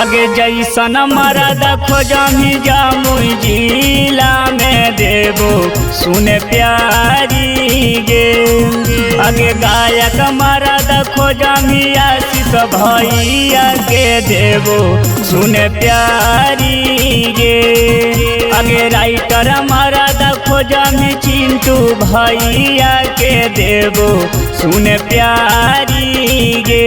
आगे जैसन मरद खोजमी जमुई जिला में देबो सुन प्यारी गे। आगे गायक मरद खोजमी आशीष भैया के देबो सुन प्यारी गे। आगे राइटर मरद खोजमी चिंटू भैया के देबो सुन प्यारी गे।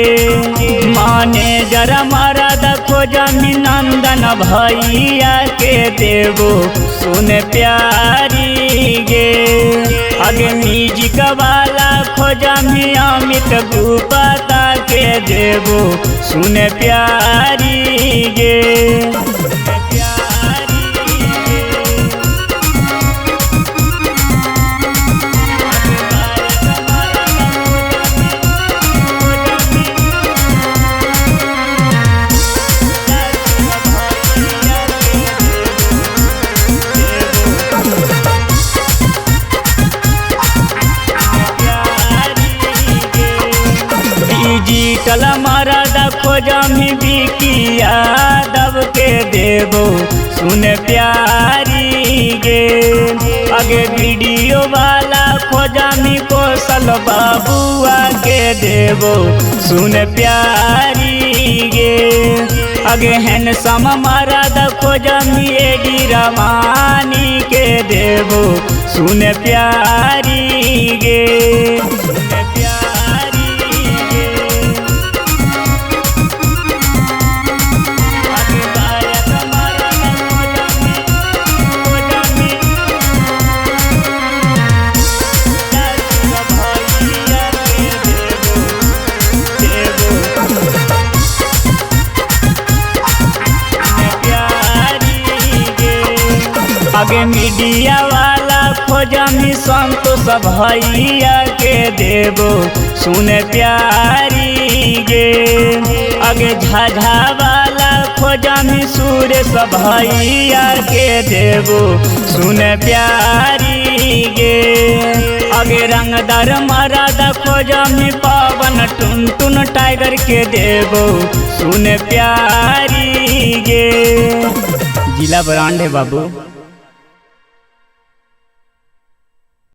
मैनेजर मरद खोजमी नंदन भैया के देबो सुन प्यारी गे। आगे म्यूजिक वाला खोजमी अमित गुप्ता के देबो सुन प्यारी गे। डिजिटल मरद खोजमी बिकी यादव के देबो सुन प्यारी गे। आगे वीडियो वाला खोजमी कौशल बाबुआ के देबो सुन प्यारी गे। आगे हैंडसम मरद खोजमी एडी रवानी के देबो सुन प्यारी गे। आगे मीडिया वाला खोजमी संतोष भैया के देबो सुन प्यारी गे। आगे झाझा वाला खोजमी सुरेश भैया के देबो सुन प्यारी गे। आगे रंगदार मरद खोजमी पवन टुन टुन टाइगर के देबो सुन प्यारी गे। जिला ब्रांड है बाबू।